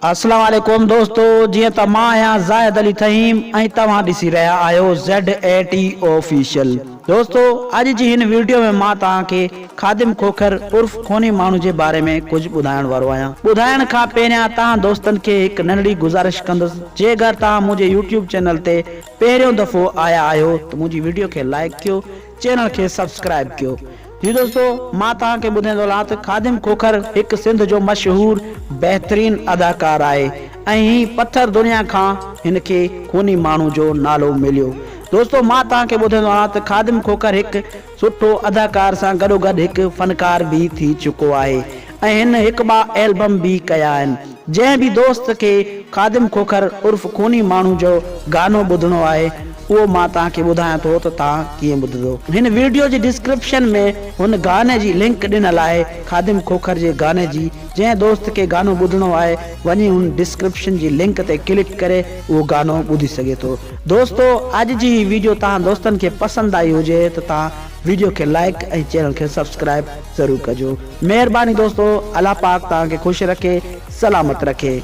اسلام عليڪم دوستو جيئن ته مان آهيان زاهد علي ٿهيم ۽ توهان ڏسي رهيا آهيو زيڊ اي ٽي آفيشل دوستو اڄ جي هن ويڊيو ۾ مان توهان کي خادم کوکر عرف خوني ماڻهو جي باري ۾ ڪجهه ٻڌائڻ وارو آهيان ٻڌائڻ کان پهريان توهان دوستن کي هڪ ننڍڙي گذارش ڪندس جيڪر توهان منهنجي يوٽيوب چينل تي پهريون دفعو آيا آهيو ته منهنجي ويڊيو کي لائيڪ ڪيو چينل کي سبسڪرائيب ڪيو. جي دوستو مان توهان کي ٻڌائيندو هلان ته خادم کوکر هڪ سنڌ جو مشهور بهترين اداڪار آهي ۽ هي پٿر دنيا کان هن کي خوني ماڻهو جو نالو مليو دوستو مان توهان کي ٻڌائيندو هلان ته خادم کوکر هڪ سٺو اداڪار سان گڏوگڏ هڪ فنڪار به ٿي چڪو آهي ۽ هن هڪ ٻه البم به ڪيا آهن جنهن به دوست کي خادم کوکر عرف خوني ماڻهو جو گانو ٻڌڻو آهي اهو مان توهان کي ٻڌايان ٿو ته توهان ڪيئن ٻڌندو. هن ويڊيو جي ڊسڪرپشن ۾ هن گاني جي لنڪ ڏنل آهي خادم کوکر جي گاني جي جنهن دوست کي گانو ٻڌڻو آهي وڃي هن ڊسڪرپشن جي لنڪ تي ڪلڪ ڪري اهو گانو ٻڌي سگهي ٿو. دوستو اڄ جي هي ويڊيو توهان دوستن کي پسند آئي هجي ته توهان ويڊيو کي لائيڪ ۽ چينل کي سبسڪرائيب ضرور ڪجو. مهرباني دوستو الله پاڪ توهان کي خوش رکي سلامت رکي.